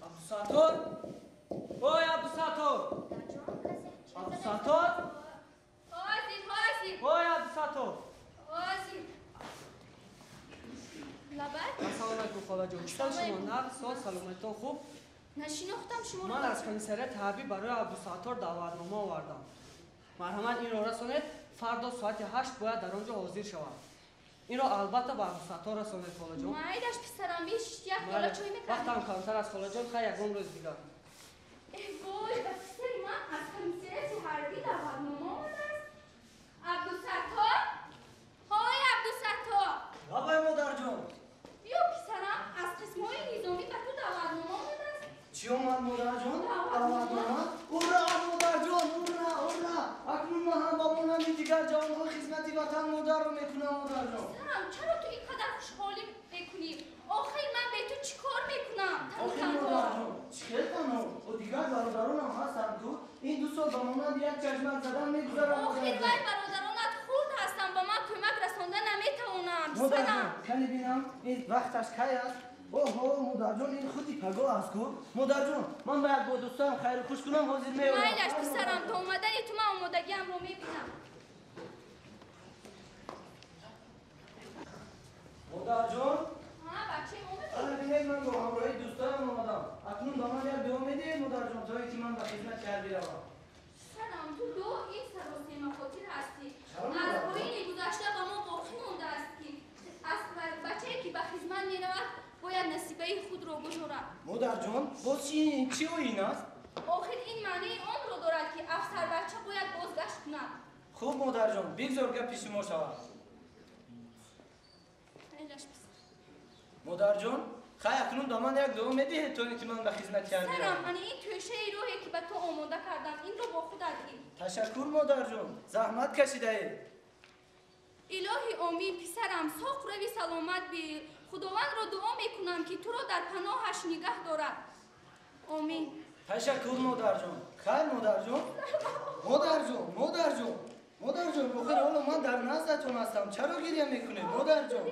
Абдусаттор? Ой, Абдусаттор! Абдусаттор? Ҳозир, ҳозир! Ой, Абдусаттор! Ҳозир! Лабай? Ассалому алайкум, холаҷон. Чӣ хел шумо? Нағз, соз, саломатитон хуб? Нашинохтам шуморо. Ман аз комиссариати ҳарбӣ барои Абдусаттор даъватнома овардам. Марҳамат, инро расонед. Фардо соати 8 бояд дар он ҷо ҳозир шавад. Инро албатта ба Абдусаттор расонед, холаҷон. Майдаш писарам, бишт як пиёла чой мекардам. Вақтам камтар аст, холаҷон, хай ягон рӯз дигар. Э вой, ба писари ман аз комиссариати ҳарбӣ даъватнома омадааст. Абдусаттор? Ҳой, Абдусаттор! Лабай, модарҷон. Биё писарам, аз қисмҳои низомӣ ба ту даъватнома омадааст. Чӣ омад, модарҷон? Даъватнома? Ура, модарҷон, ура, ура! Акнун ман ҳам ба монанди дигар ҷавонҳо хизмати ватан модарро мекунам, модарҷон. Писарам, чаро ту ин қадар хушҳолӣ мекунӣ? Охир ман бе ту чӣ кор мекунам? Охир модарҷон, чӣ хел танҳо? О дигар бародаронам ҳастанд ку? Ин 2 сол ба монанди як чашмак задан мегузарам. Охир вай бародаронат хурд ҳастанд, ба ман кӯмак расонда наметавонанд. Писарам, кани бинам, ин вақташ кай аст? Оҳо, модарҷон, ин худи пагоҳ аст ку? Модарҷон, ман бояд бо дӯстонам хайру хуш кунам, ҳозир меоям. Майлаш писарам, то омадани ту ман омодагиамро мебинам. Модарҷон? Ҳа, бачаем омадӣ? Ана бинед, ман бо ҳамроҳии дӯстонам омадам. Акнун ба ман як дуо медиҳед, модарҷон, то ин ки ман ба хизмати ҳарбӣ равам. Писарам, ту доим саросемахотир ҳастӣ. Аз оини гузашта ба мо боқӣ мондааст, ки аз бачае ки ба хизмат меравад, бояд насибаи худро гузорад. Модарҷон, боз чӣ оин аст? Охир ин маънии онро дорад, ки афсарбача бояд бозгашт кунад. Хуб, модарҷон, бигзор гапи шумо шавад. Модарҷон, хай акнун ба ман як дуо медиҳед, то ин ки ман ба хизмати ҳарбӣ равам. Писарам, ана ин тӯшаи роҳе ки ба ту омода кардам, инро бо худат гир. Ташаккур, модарҷон, заҳмат кашидаед. Илоҳи омин, писарам, соқ рави, саломат бӣ. Худовандро дуо мекунам, ки туро дар паноҳаш нигаҳ дорад. Омин. Ташаккур, модарҷон. Хайр, модарҷон. Модарҷон, модарҷон, модарҷон, охир ҳоло ман дар наздатон ҳастам. Чаро гиря мекунед, модарҷон?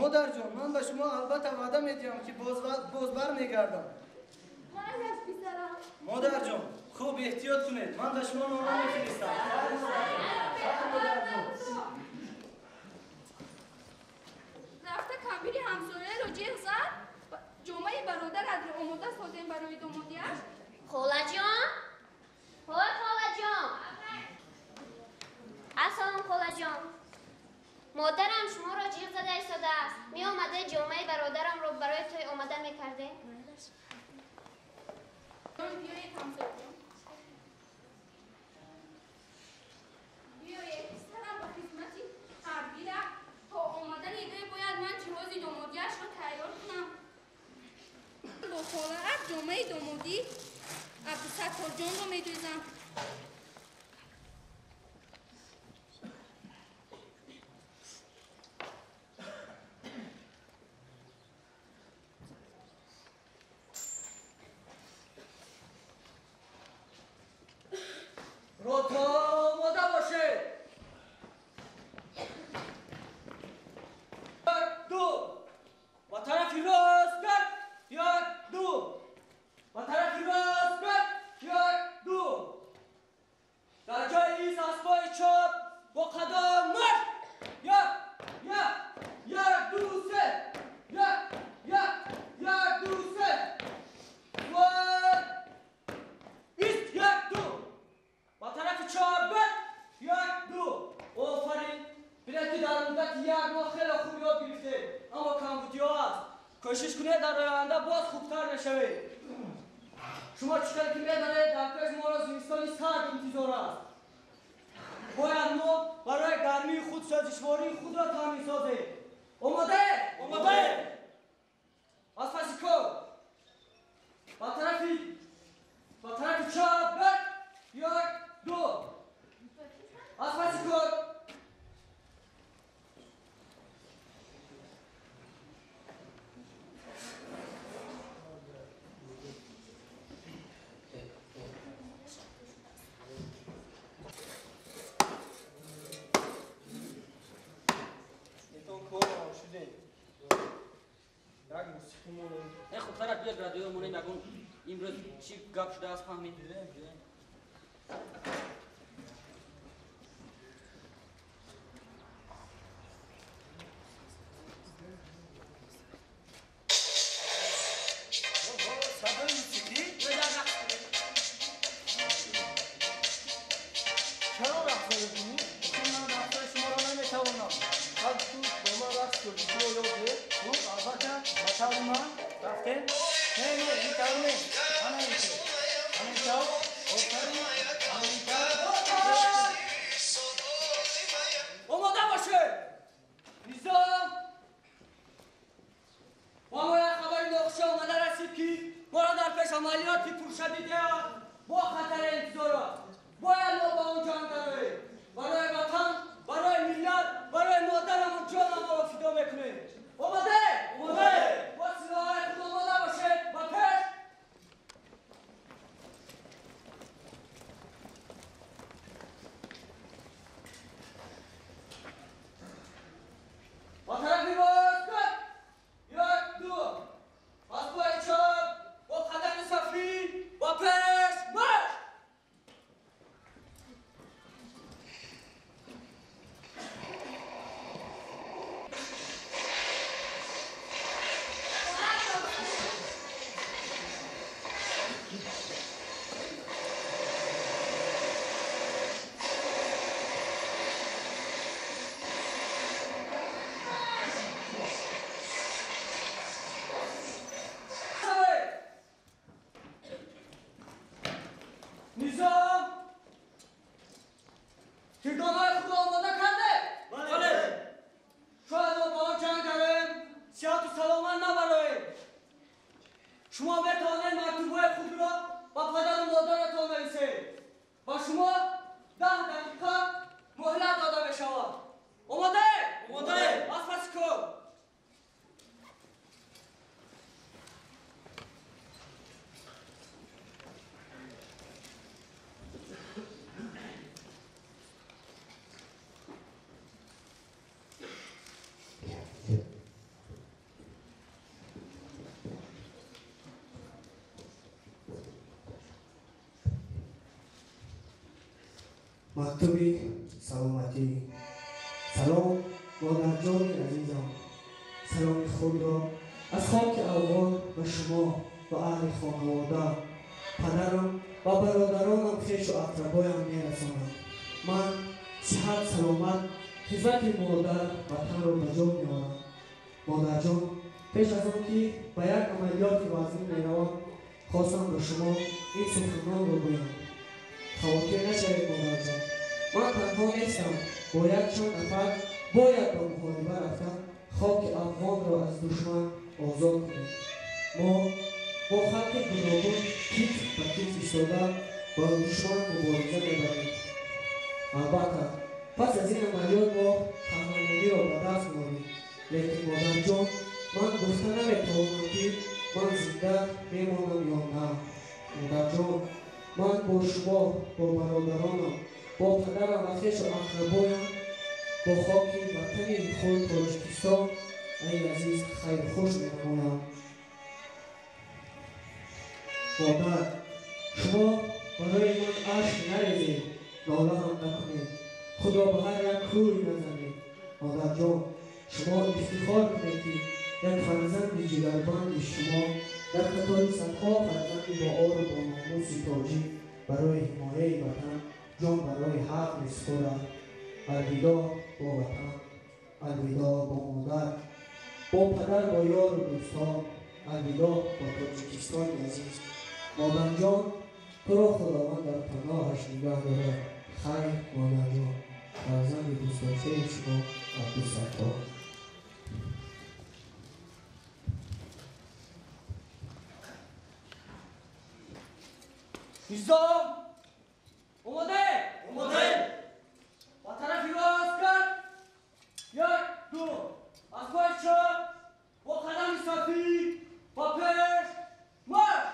Модарҷон, ман ба шумо албатта ваъда медиҳам, ки боз бармегардам. Модарҷон, хуб эҳтиёт кунед. Ман ба шумо нома мефиристам. Хайр, модарҷон. Рафта камбири ҳамсояро ҷеғ зад, ҷомаи бародаратро омода созем барои домодиаш. Холаҷон? Ҳой, холаҷон! Ассалом, холаҷон. Модарам шуморо ҷиғ зада истодааст. Меомада ҷомаи бародарамро барои тӯй омода мекардем. Биёед, ҳамсояҷон. Биёед, писарам ба хизмати ҳарбӣ рафт. То омадани ӯ бояд ман ҷиҳози домодиашро тайёр кунам. Бо холаат ҷомаи домодӣ Абдусатторҷонро медӯзам. Кӯшиш кунед дар оянда боз хубтар мешавед. Шумо чӣ хел ки медонед, дар пеш моро зимистони сард интизор аст. Бояд мо барои гармии худ сӯзишвории худро таъмин созем. Омодаед? Омодаед! Аз паси кор ба тарафи чап, як, ду. Аз паси кор. Хубтарак биёд радиоро монем, ягон имрӯз чӣ гап шудааст фаҳмем. Садои мусиқӣ? Чаро рақс намекунӣ? Чун ман рақсҳои шуморо наметавонам. Ҳар ту бо ман рақс кунӣ, туро ёд гир. Хуб, албатта, ба таври ман рафтем. Не, не, ин тавр не. Ана ин тавр. Ана ин тавр. Офарин. Ана ин тавр. Омода бошед! Низом! Ба мо як хабари нохуш омада расид, ки моро дар пеш амалиёти пуршадидеа бо хатаре интизор аст. Бояд мо ба он ҷанг дароем. Барои ватан, барои миллат, барои модарамон ҷонамонро фидо мекунем. Омодаед? Омодаед! Бо силоҳҳои худ омода бошед. Ба пеш! Ба тарафи рост, як, ду. Аз пои чап бо қадами сафӣ ба пеш, марш! Низом! Тирдонҳои худро омода кардед? Бале! Шояд мо ба он ҷанг дароем, сиҳату саломат набароем. Шумо метавонед мактубҳои худро ба падару модаратон нависед. Ба шумо 10 дақиқа муҳлат дода мешавад. Омодаед? Омодаед! Аз паси кор! Мактуби саломатӣ. Салом, модарҷони азизам. Саломи худро аз хоки Афғон ба шумо ва аҳли хонавода, падарам ва бародаронам, хешу ақрабоям мерасонам. Ман сиҳат саломат хизмати модар ватанро ба ҷо меорам. Модарҷон, пеш аз он ки ба як амалиёти вазнин меравам, хостам ба шумо ин суханонро гӯям. Хавотир нашавед, модарҷон. Ман танҳо нестам. Бо якчанд нафар бояд ба муҳориба рафта хоки Афғонро аз душман озод кунем. Мо бо халқи гуногун китф ба китф истода бо душман мубориза мебарем. Албатта, пас аз ин амалиёт мо қаҳрамониро ба даст меорем. Лекин модарҷон, ман гуфта наметавонам, ки ман зинда мемонам ё на. Модарҷон, ман бо шумо, бо бародаронам, бо падарам ва хешу ақрабоям, бо хоки ватани худ Тоҷикистон ай азиз хайрхуш менамоям. Модар, шумо барои ман ашк нарезед, нола ҳам накунед, худро ба ҳар як кӯй назанед. Модарҷон, шумо ифтихор кунед, ки як фарзанди ҷигарбанди шумо дар қатори садҳо фарзанди боору бо номуси тоҷик барои ҳимояи ватан ҷон барои ҳақ месупорад. Алвидоъ бо ватан, алвидоъ бо модар. Бо падар, бо ёру дӯстон, алвидоъ бо Тоҷикистони азиз. Модарҷон, туро Худованд дар паноҳаш нигаҳ дорад. Хайр, модарҷон. Фарзанди дӯстдоштаи шумо Абдусаттор. Мирзо, омода? Омода. Ба тарафи рост кард. Як, ду. Аз пои чап бо қадами сафид ба пеш марш.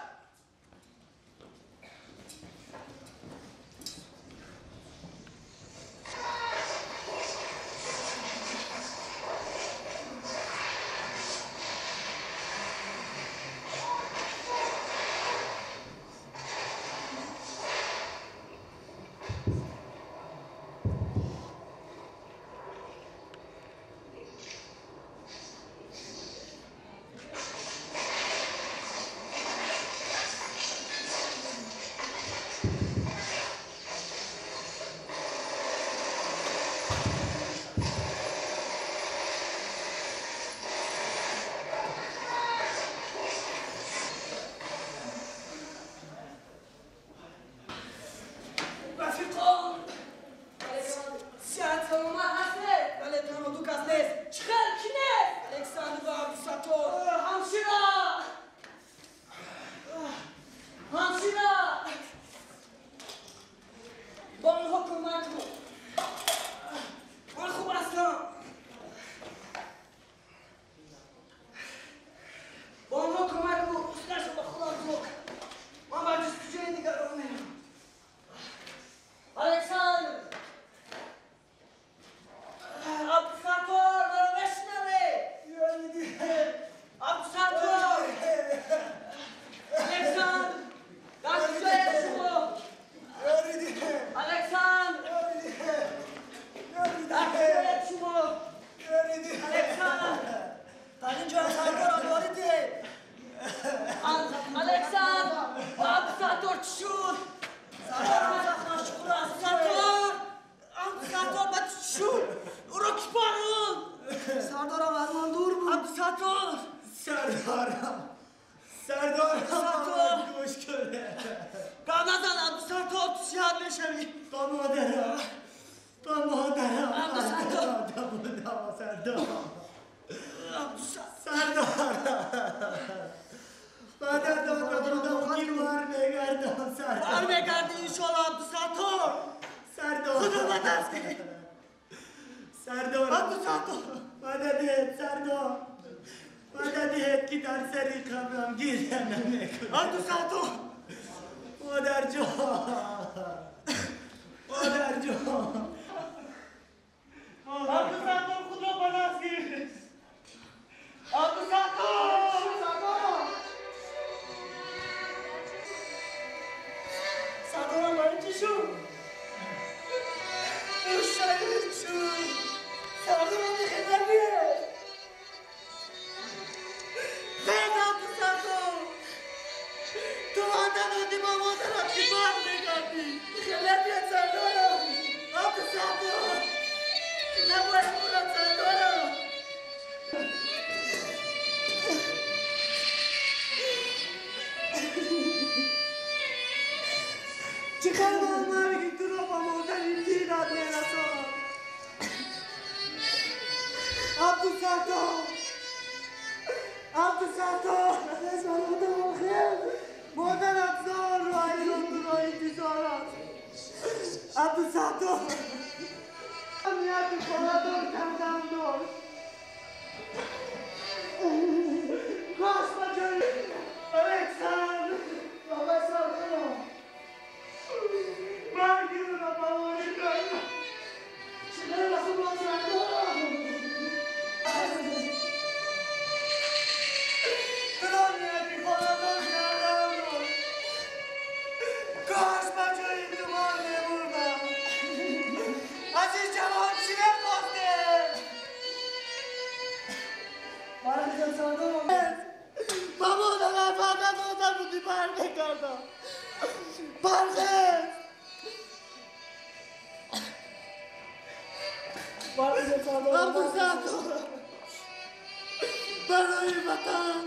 Барои ватан,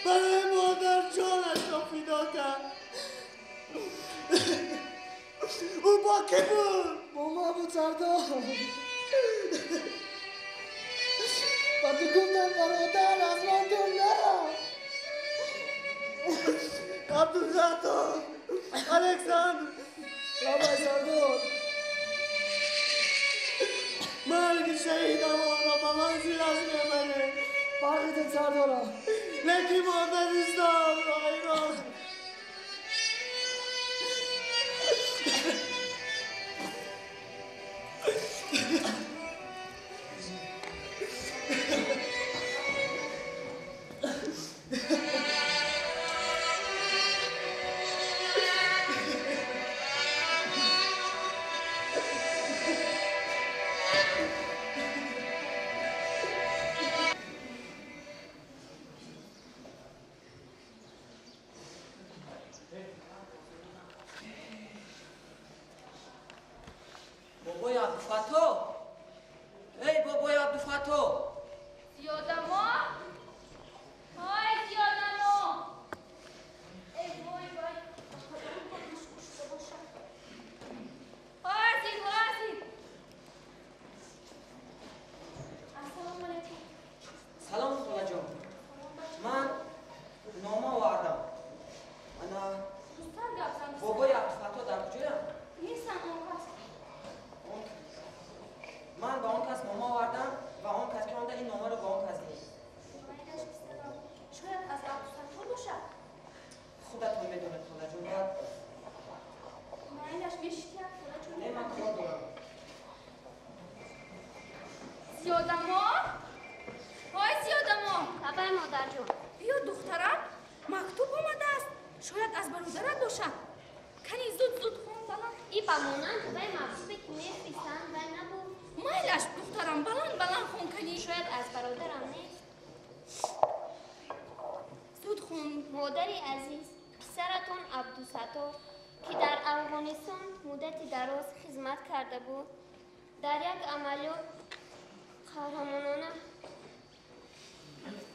барои модар ҷонашро фидо кард. Ӯ бо кӣ буд? Бо ман буд сардор. Ба ту гуфтам бародар аз ман дур нарав. Абдусаттор, Александр. Лабай сардор. Марги шаҳидамонро ба манзилаш мебарем. Барқитед сардорам. Лекин модаристонро Ирон. بابای عبدالفتاح، ای بابای عبدالفتاح. زیادما، های زیادما. ای وای وای، هازی هازی. السلام علیکم. سلام خاله جان. من نامه آوردم. انا بابای عبدالفتاح در کجایم؟ نیستم آن کس. من به آن کس نامه آوردم و آن کس که آنده این نامه رو به آن کس دید. شاید از عبدالستار باشد. خودتون میدونید خاله جون. باید مایلش میشتیم خاله جون. نه من کار دارم. زیادما، های زیادما. لبای مادر جون. بیا دخترم، مکتوب آمده است. شاید از برادرت باشد. کنی زود زود خون بلند. ای با مانند وی مکتوبی که میفرستند وی نبود. مایلش دخترم، بلند بلند خون کنی. شاید از برادرم نیست. زود خون. مادری عزیز، پسرتان عبدالستار که در افغانستان مدتی دراز خدمت کرده بود، در یک عملیات قهرمانانه.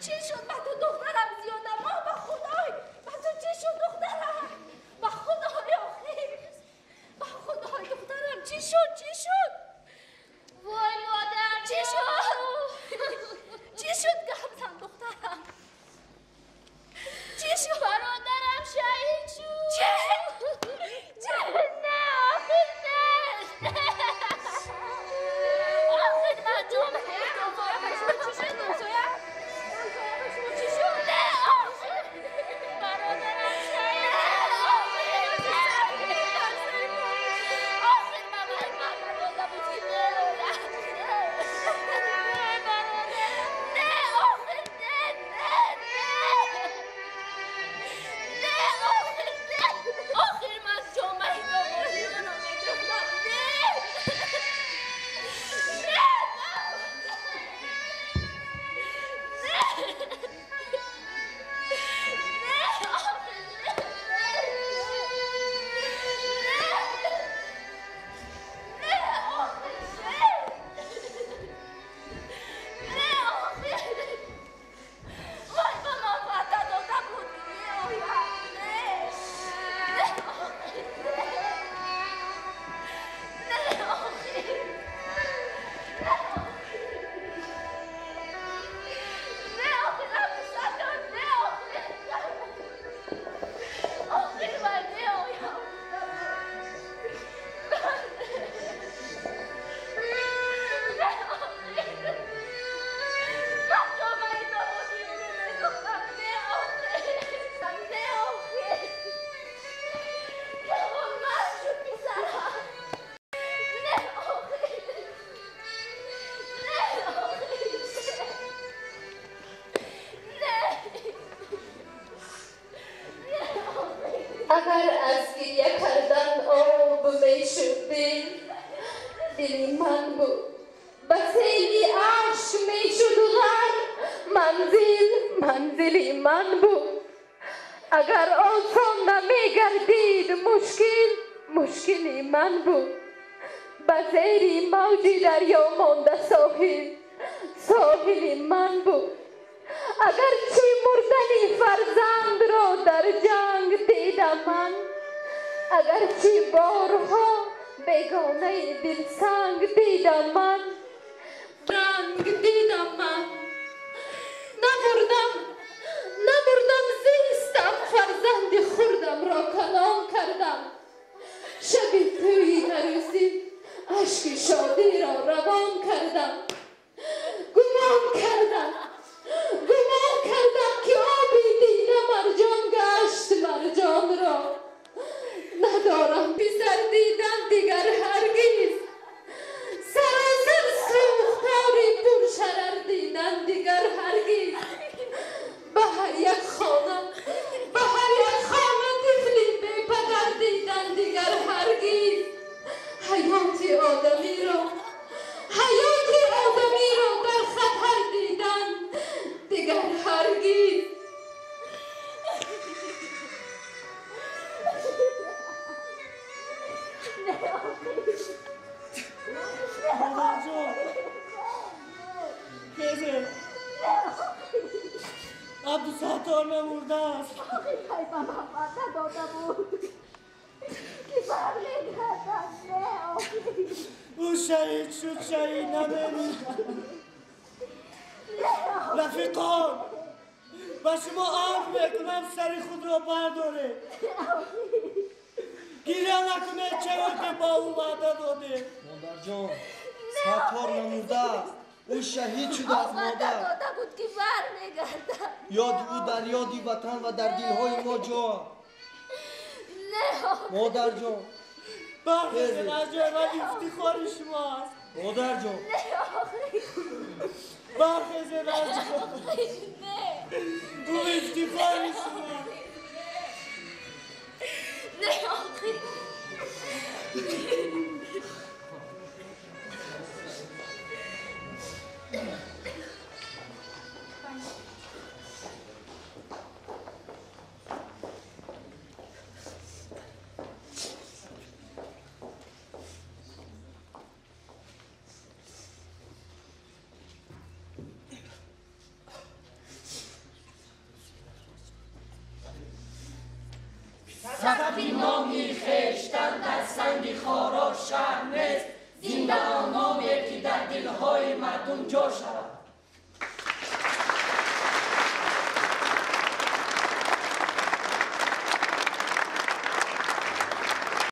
چی شد با تو دخترم زیادم؟ ما به خدای، با تو چی شد دخترم؟ به خدای آخر، به خدای دخترم چی شد؟ چی شد؟ وای مادر چی شد؟ چی شد گفتم دخترم؟ چی شد؟ برادرم شهید شد. چه؟ چه؟ نه آخر نه. آخر من جامعه چی شد؟ همسایه؟ چی شد؟ نه آخر برادرم شهید. آخر من برادرم بود. نه آخر نه نه نه نه آخر نه. آخر من جامعه دامادی رو می‌دونم. نه نه نه نه آخر نه نه آخر نه نه آخر. وای به من وعده داده بود که می‌آید. نه نه آخر نه آخر نه آخر عبدالستار نه آخر آخر من می‌آیم. نه آخر من جامعه دامادی رو می‌دوختم. نه آخر نه آخر من شد پسرم. نه آخر نه آخر نه نه آخر. اگر از گریه کردن آب میشد دل، دل من بود. به سیل اشک میشد غرق، منزل منزل من بود. اگر آسان نمیگردید مشکل، مشکل من بود. به زیر موج دریا مانده ساحل، ساحل من بود. Агарчи мурдани фарзандро дар ҷанг дидам ман, агарчи борҳо бегонаи дилсанг дидам ман, ранг дидам ман. Намурдам, намурдам, зистам, фарзанди хурдамро калон кардам. Шаби тӯи арӯсӣ ашки шодиро равон кардам. Гумон кардам, гумон кардам, ки оби дида марҷон гашт марҷонро. Надорам писар дидан дигар ҳаргиз, саросар сӯхтори пуршарар дидан дигар ҳаргиз. Ба ҳар як хона, ба ҳар як хона тифли бепадар дидан дигар ҳаргиз. Ҳаёти одамиро, ҳаёти одамиро дар хатар дидан дигар ҳаргиз. مادرجان، خیزه، عبدالستار نمرده است. آخه به من وعده داده بود که برمیگردد. نه آخه، او شهید شد، شهید نمیمیرد. رفیقان، به شما امر میکنم سر خود را بردارید، گریه نکنید، چرا که با او وعده دادید. مادرجان، ستار نمرده است، او شهید شده است. مادر، داده بود که برمیگردد. یاد او در یادی وطن و در دلهای ما جا. نه مادر جان، برخیزید از جای من، افتخار شما است. مادر جان، نه آخه، برخیزید از جای نه، او افتخار شما. نه آخه. ثبت номи хештан дар санги хоро шаҳр нест, зинда он номе ки дар дилҳои мардум ҷо шавад.